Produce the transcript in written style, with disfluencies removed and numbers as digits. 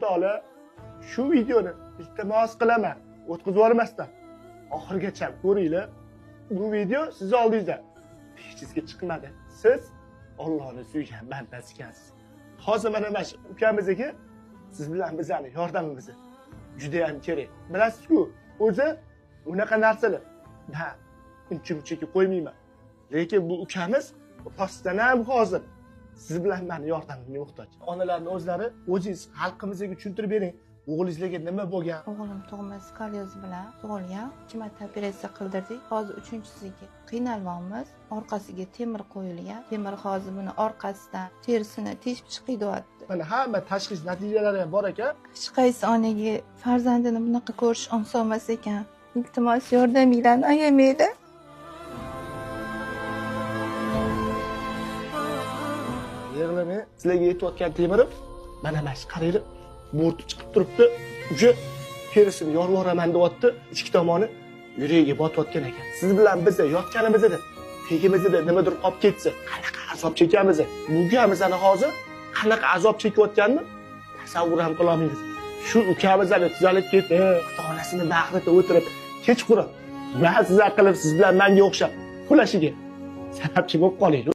O'rtoqlar, shu videoni iltimos qilaman, o'tkazib yubormasdan oxirigacha ko'ringlar. Bu video siz oldingizda hechizga chiqmadi. Siz Allohni suygan bandasi ekansiz. Hozir mana shu ukamizga siz bilan bizani yordamimiz juda ham kerak. Bilasiz-ku, o'zi unaqa narsalar ha, uncha-munchaga qo'ymayman. Lekin bu ukamiz rostdan ham hozir siz bilan meni yordamimga muhtoj. Onalarning o'zlari o'zingiz xalqimizga tushuntirib bering. O'g'lingizlarga nima bo'lgan? O'g'lim tug'ma skolyoz bilan tug'ilgan. 2 marta operatsiya qildirdik. Hozir 3-chisiga qiynalyapmiz. Orqasiga temir qo'yilgan. Temir hozir buni orqasidan terisini teshib chiqyapti. Mana hamma tashxis natijalari ham bor ekan. Hech qaysi onaga farzandini bunaqa ko'rish oson emas ekan. Iltimos, yordaminglarni ayamanglar. Yig'lamang, sizlarga yetayotgan temirim mana shu qaranglar. Bo'rtib chiqib turibdi, o'sha terisini yorib yuboraman deyapti, ichki tomoni yuragiga botayotgan ekan. Siz bilan biz yotganimizda tegimizda nimadir qolib ketsa, qanaqa azob chekamiz? Bu ukamizni hozir qanaqa azob chekayotganini tasavvur ham qila olmaymiz. Shu ukamizni tuzalib ketib, ota-onasini bag'rida o'tirib, kechqurun mazza qilib siz bilan menga o'xshab uxlashiga sababchi bo'lib qolaylik.